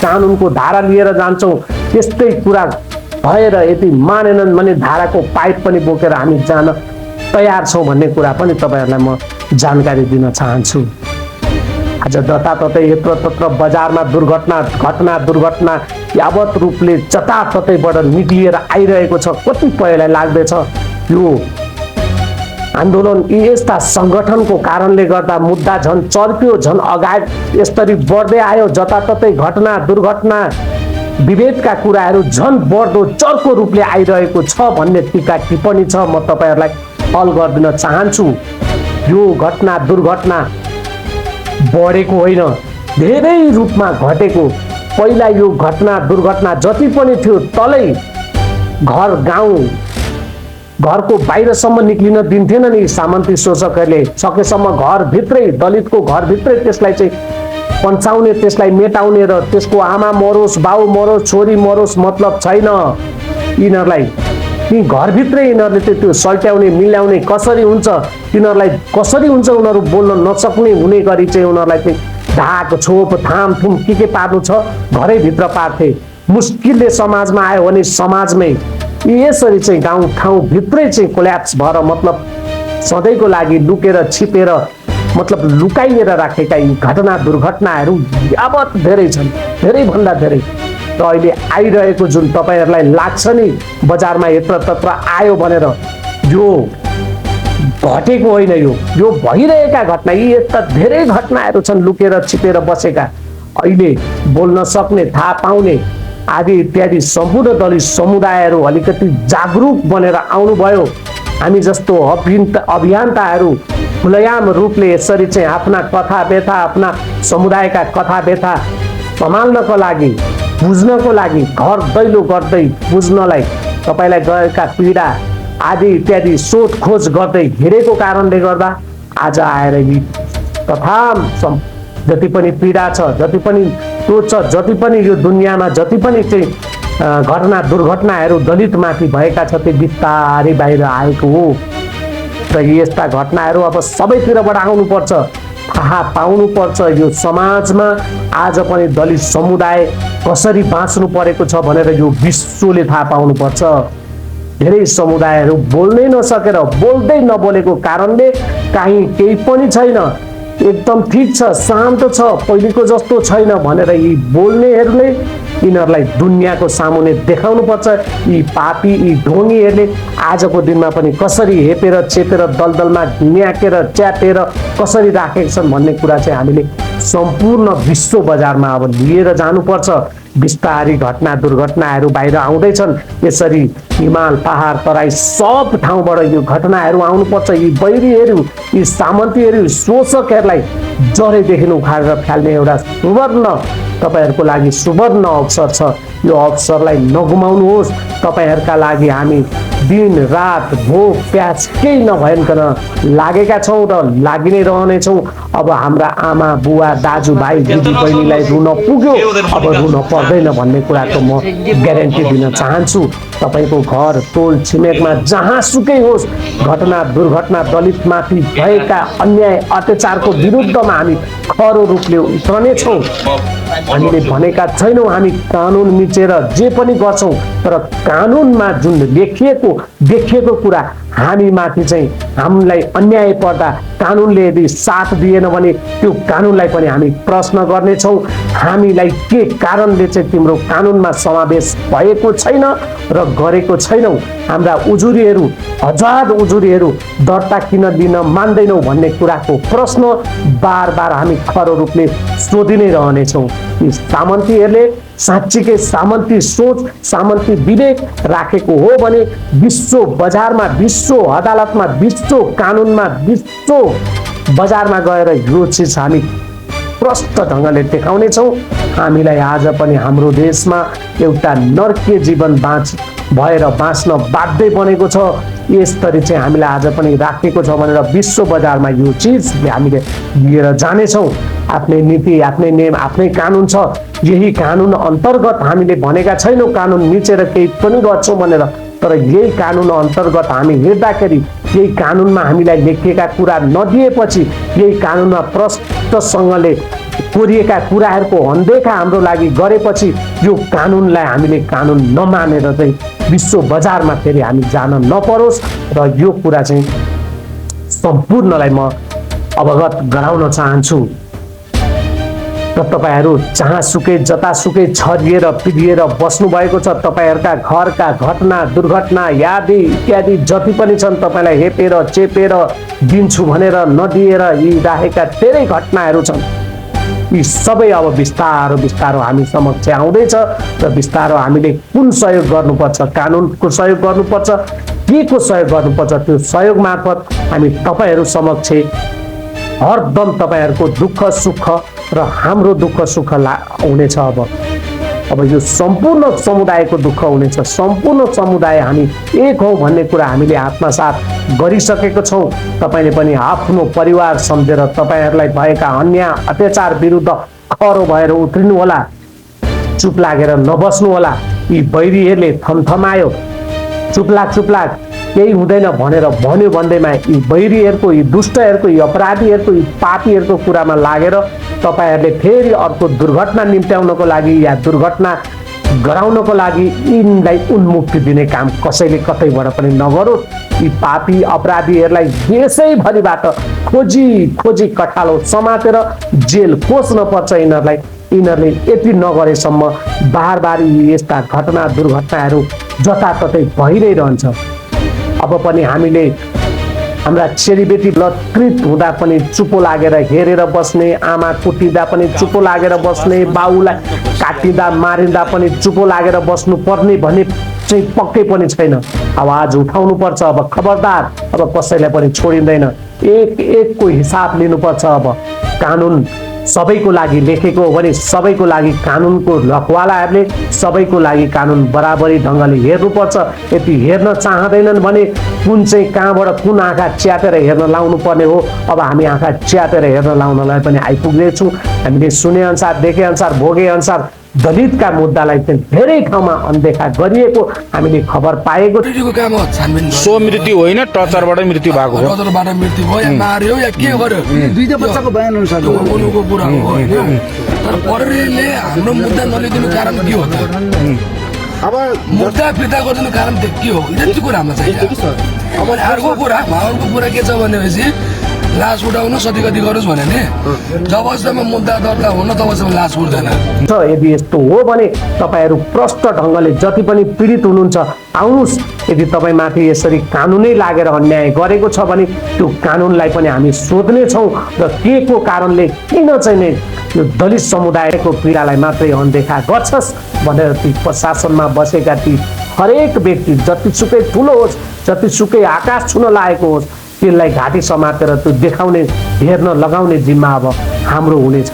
कानुनको धारा लिएर जान्छौँ त्यस्तै कुरा भएर यदि मानेनन् भने धाराको पाइप पनि बोकेर हामी जान तयार छौँ भन्ने कुरा पनि तपाईँहरूलाई म जानकारी दिन चाहन्छु। आज जताततै यत्रतत्र बजारमा दुर्घटना यावत रूपले जताततैबाट निक्लिएर आइरहेको छ। कतिपयलाई लाग्दैछ यो आन्दोलन यस्ता सङ्गठनको कारणले गर्दा मुद्दा झन् चर्क्यो, झन् अगाडि यसरी बढ्दै आयो। जताततै घटना दुर्घटना विभेदका कुराहरू झन् बढ्दो चर्को रूपले आइरहेको छ भन्ने टीका टिप्पणी छ। म तपाईँहरूलाई हल गरिदिन चाहन्छु। यो घटना दुर्घटना बढेको होइन, धेरै रूपमा घटेको। पहिला यो घटना दुर्घटना जति पनि थियो तलै घर गाउँ घरको बाहिरसम्म निक्लिन दिन्थेन नि सामन्ती शोषकहरूले। सकेसम्म घरभित्रै दलितको घरभित्रै त्यसलाई चाहिँ पन्छाउने, त्यसलाई मेटाउने र त्यसको आमा मरोस्, बाउ मरोस्, छोरी मरोस् मतलब छैन यिनीहरूलाई। ती घरभित्रै यिनीहरूले त्यो सल्ट्याउने मिलाउने कसरी हुन्छ, तिनीहरूलाई कसरी हुन्छ उनीहरू बोल्न नसक्ने हुने गरी चाहिँ उनीहरूलाई चाहिँ ढाक छोप थामथुम के पार्नु छ घरैभित्र पार्थे। मुस्किलले समाजमा आयो भने समाजमै यसरी चाहिँ गाउँ ठाउँभित्रै चाहिँ कोल्याप्स भएर मतलब सधैँको लागि लुकेर छिपेर मतलब लुकाइएर राखेका यी घटना दुर्घटनाहरू यावत धेरै छन्, धेरैभन्दा धेरै। र अहिले आइरहेको जुन तपाईँहरूलाई लाग्छ नि बजारमा यत्रतत्र आयो भनेर, यो घटेको होइन। यो भइरहेका घटना, यी यस्ता धेरै घटनाहरू छन् लुकेर छिपेर बसेका। अहिले बोल्न सक्ने, थाहा पाउने आदि इत्यादि सम्पूर्ण दलित समुदायहरू अलिकति जागरुक बनेर आउनुभयो। हामी जस्तो अभियन्ताहरू खुलयाम रूपले यसरी चाहिँ आफ्ना कथा व्यथा, आफ्ना समुदायका कथा व्यथा सम्हाल्नको लागि, बुझ्नको लागि, घर दैलो गर्दै बुझ्नलाई तपाईँलाई गएका पीडा आदि इत्यादि सोधखोज गर्दै हिँडेको कारणले गर्दा आज आएर यी तथा जति पनि पीडा छ, जति पनि त्यो छ, जति पनि यो दुनियाँमा जति पनि चाहिँ घटना दुर्घटनाहरू दलितमाथि भएका छ त्यो बिस्तारै बाहिर आएको हो। र यस्ता घटनाहरू अब सबैतिरबाट आउनुपर्छ, थाहा पाउनुपर्छ। यो समाजमा आज पनि दलित समुदाय कसरी बाँच्नु परेको छ भनेर यो विश्वले थाहा पाउनुपर्छ। धेरै समुदायहरू बोल्नै नसकेर, बोल्दै नबोलेको कारणले काहीँ केही पनि छैन, एकदम ठिक छ, शान्त छ, पहिलेको जस्तो छैन भनेर यी बोल्नेहरूले यिनीहरूलाई दुनियाँको सामुने देखाउनुपर्छ। यी पापी, यी ढोङ्गीहरूले आजको दिनमा पनि कसरी हेपेर चेपेर दलदलमा न्याकेर च्यापेर कसरी राखेका छन् भन्ने कुरा चाहिँ हामीले सम्पूर्ण विश्व बजारमा अब लिएर जानुपर्छ। बिस्तारै घटना दुर्घटनाहरू बाहिर आउँदैछन्। यसरी हिमाल पहाड तराई सब ठाउँबाट यो घटनाहरू आउनुपर्छ। यी बैरीहरू, यी सामन्तीहरू, शोषकहरूलाई जरेदेखि उखाडेर फाल्ने एउटा सुवर्ण तपाईँहरूको लागि सुवर्ण अवसर छ। यो अवसरलाई नगुमाउनुहोस्। तपाईँहरूका लागि हामी दिन रात भोक प्यास केही नभइकन लागेका छौँ र लागि नै रहनेछौँ। अब हाम्रा आमा बुवा दाजुभाइ दिदी बहिनीलाई रुन पुग्यो, अब रुन पर्दैन भन्ने कुराको म ग्यारेन्टी दिन चाहन्छु। तपाईँको घर टोल छिमेकमा जहाँसुकै होस्, घटना दुर्घटना दलितमाथि भएका अन्याय अत्याचारको विरुद्धमा हामी खरो रूपले उत्रनेछौँ। हामीले भनेका छैनौँ हामी कानुन मिचेर जे पनि गर्छौँ, तर कानुनमा जुन देखिएको कुरा हामीमाथि चाहिँ हामीलाई अन्याय पर्दा कानुनले यदि साथ दिएन भने त्यो कानुनलाई पनि हामी प्रश्न गर्नेछौँ। हामीलाई के कारणले चाहिँ तिम्रो कानुनमा समावेश भएको छैन र गरेको छैनौ, हाम्रा उजुरीहरू आजाद उजुरीहरू दर्ता किन दिन मान्दैनौ भन्ने कुराको प्रश्न बार बार हामी खरो रूपले सोधि नै रहनेछौँ। यी सामन्तीहरूले साँच्चीकै सामन्ती सोच, सामन्ती विवेक राखेको हो भने विश्व बजारमा, विश्व अदालतमा, विश्व कानुनमा, विश्व बजारमा गएर यो चिज हामी प्रष्ट ढङ्गले देखाउनेछौँ। हामीलाई आज पनि हाम्रो देशमा एउटा नर्कीय जीवन भएर बाँच्न बाध्य बनेको छ। यसरी चाहिँ हामीलाई आज पनि राखेको छ भनेर विश्व बजारमा यो चिज हामीले लिएर जानेछौँ। आफ्नै नीति, आफ्नै नियम, आफ्नै कानुन छ। यही कानुन अन्तर्गत हामीले भनेका छैनौँ कानुन मिचेर केही पनि गर्छौँ भनेर, तर यही कानुन अन्तर्गत हामी हिँड्दाखेरि यही कानुनमा हामीलाई लेखिएका कुरा नदिएपछि, यही कानुनमा प्रष्टसँगले कोरिएका कुराहरूको अनदेखा हाम्रो लागि गरेपछि यो कानुनलाई हामीले कानुन नमानेर चाहिँ विश्व बजारमा फेरि हामी जान नपरोस् र यो कुरा चाहिँ सम्पूर्णलाई म अवगत गराउन चाहन्छु र तपाईहरू जहाँसुकै जतासुकै छरिएर पिडिएर बस्नुभएको छ तपाईहरूका घरका घटना दुर्घटना यादी इत्यादि जति पनि छन् तपाईलाई हेपेर चेपेर दिन्छु भनेर नदिएर यी राखेका धेरै घटनाहरू छन् यी सबै अब बिस्तारो बिस्तारो हामी समक्ष आउँदैछ र बिस्तारो हामीले कुन सहयोग गर्नुपर्छ कानुनको सहयोग गर्नुपर्छ के को सहयोग गर्नुपर्छ त्यो सहयोग मार्फत हामी तपाईहरू समक्ष हरदम तपाईहरूको दुःख सुख र हाम्रो दुःख सुख हुनेछ अब यो सम्पूर्ण समुदायको दुःख हुनेछ सम्पूर्ण समुदाय हामी एक हौ भन्ने कुरा हामीले आत्मसात गरिसकेको छौँ तपाईले पनि आफ्नो परिवार सम्झेर तपाईहरूलाई भएका अन्याय अत्याचार विरुद्ध खरो भएर उत्रिनु होला चुप लागेर नबस्नु होला यी बैरीहरूले थमथमायो चुपलाक केही हुँदैन भनेर भन्यो भन्दैमा यी बैरीहरूको यी दुष्टहरूको यी अपराधीहरूको यी पापीहरूको कुरामा लागेर तपाईहरूले फेरि अर्को दुर्घटना निम्त्याउनको लागि या दुर्घटना गराउनको लागि यिनलाई उन्मुक्ति दिने काम कसैले कतैबाट पनि नगरोस् यी पापी अपराधीहरूलाई देशैभरिबाट खोजी कठालो समातेर जेल कोस्न पर्छ यिनीहरूले यति नगरेसम्म बार यस्ता घटना दुर्घटनाहरू जताततै भइरहन्छ अब पनि हामीले हाम्रा चेलीबेटी लत्कृत हुँदा पनि चुपो लागेर हेरेर बस्ने आमा कुटिँदा पनि चुपो लागेर बस्ने बाउलाई काटिँदा मारिँदा पनि चुपो लागेर बस्नु पर्ने भन्ने चाहिँ पक्कै पनि छैन आवाज उठाउनु पर्छ अब खबरदार अब कसैलाई पनि छोडिँदैन एकको हिसाब लिनुपर्छ अब कानुन सबैको लागि लेखेको हो भने सबैको लागि कानुनको रखवालाहरूले सबैको लागि कानुन बराबरी ढङ्गले हेर्नुपर्छ यदि हेर्न चाहँदैनन् भने कुन चाहिँ कहाँबाट कुन आँखा च्यातेर हेर्न लाउनु पर्ने हो अब हामी आँखा च्यातेर हेर्न लाउनलाई पनि आइपुग्नेछौँ हामीले सुने अनुसार देखे अनुसार भोगे अनुसार दलितका मुद्दालाई चाहिँ धेरै ठाउँमा अनदेखा गरिएको हामीले खबर पाएको सो मृत्यु होइन टर्चरबाट मृत्यु भएको हो टर्चरबाट मृत्यु भयो या मार्यो या के गर्यो दुईटा बच्चाको बयान अनुसार बोल्नुको कुरा हो होइन तर प्रहरीले हाम्रो मुद्दा नलिदिनु कारण के हो त अब मुद्दा फिर्ता गरिदिनु कारण के हो यति कुरा हामीलाई चाहिन्छ अब अर्को कुरा के छ भनेपछि लास उठाउनु सतीगति गरोस् भने नि जबसम्म मुद्दा दर्ता हुन तबसम्म लास उठ्दैन यदि यस्तो हो भने तपाईहरू प्रष्ट ढङ्गले जति पनि पीडित हुनुहुन्छ आउनुहोस् यदि तपाईँमाथि यसरी कानुनै लागेर अन्याय गरेको छ भने त्यो कानुनलाई पनि हामी सोध्नेछौँ र के को कारणले किन चाहिँ नै यो दलित समुदायको पीडालाई मात्रै अनदेखा गर्छस् भनेर ती प्रशासनमा बसेका ती हरेक व्यक्ति जतिसुकै ठुलो होस् जतिसुकै आकाश छुन लागेको होस् त्यसलाई घाँटी समातेर त्यो देखाउने हेर्न लगाउने जिम्मा अब हाम्रो हुनेछ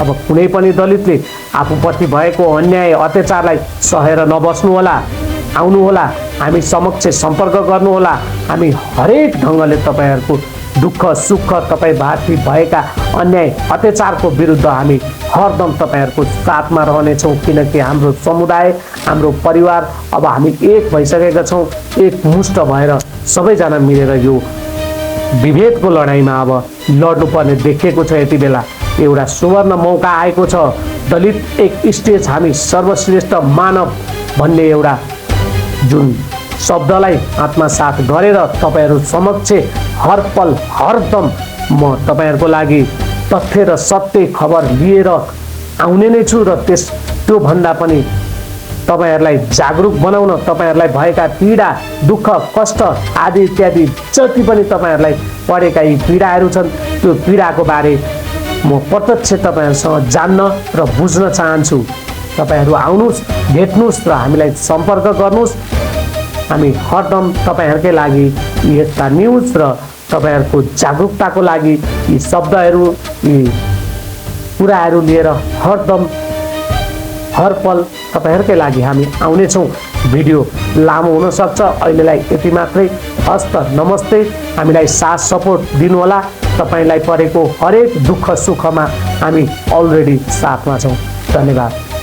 अब कुनै पनि दलितले आफूप्रति भएको अन्याय अत्याचारलाई सहेर नबस्नु होला आउनु होला हामी समक्ष सम्पर्क गर्नु होला हामी हरेक ढङ्गले तपाईहरूको दुःख सुख तपाईमाथि भएका अन्याय अत्याचारको विरुद्ध हामी हरदम तपाईहरूको साथमा रहनेछौँ किनकि हाम्रो समुदाय हाम्रो परिवार अब हामी एक भइसकेका छौँ एकमुष्ट भएर सबैजना मिलेर यो विभेदको लडाइँमा अब लड्नुपर्ने देखिएको छ यति बेला एउटा सुवर्ण मौका आएको छ दलित एक स्टेज हामी सर्वश्रेष्ठ मानव भन्ने एउटा जुन शब्दलाई आत्मसात गरेर तपाईहरू समक्ष हर पल हरदम म तपाईहरूको लागि तथ्य र सत्य खबर लिएर आउने नै छु र त्यो भन्दा पनि तपाईहरूलाई जागरुक बनाउन तपाईहरूलाई भएका पीडा दुःख कष्ट आदि इत्यादि जति पनि तपाईहरूलाई परेका यी पीडाहरू छन् त्यो पीडाको बारे म प्रत्यक्ष तपाईहरूसँग जान्न र बुझ्न चाहन्छु तपाईहरू आउनुहोस् भेट्नुहोस् र हामीलाई सम्पर्क गर्नुहोस् हामी हरदम तपाईहरूकै लागि यस्ता न्युज र तपाईहरूको जागरुकताको लागि यी शब्दहरू यी कुराहरू लिएर हरदम हर पल तपाईहरूकै लागि हामी आउनेछौँ भिडियो लामो हुन सक्छ अहिलेलाई यति मात्रै हस्त नमस्ते हामीलाई साथ सपोर्ट दिनुहोला तपाईलाई परेको हरेक दुःख सुखमा हामी अलरेडी साथमा छौँ धन्यवाद।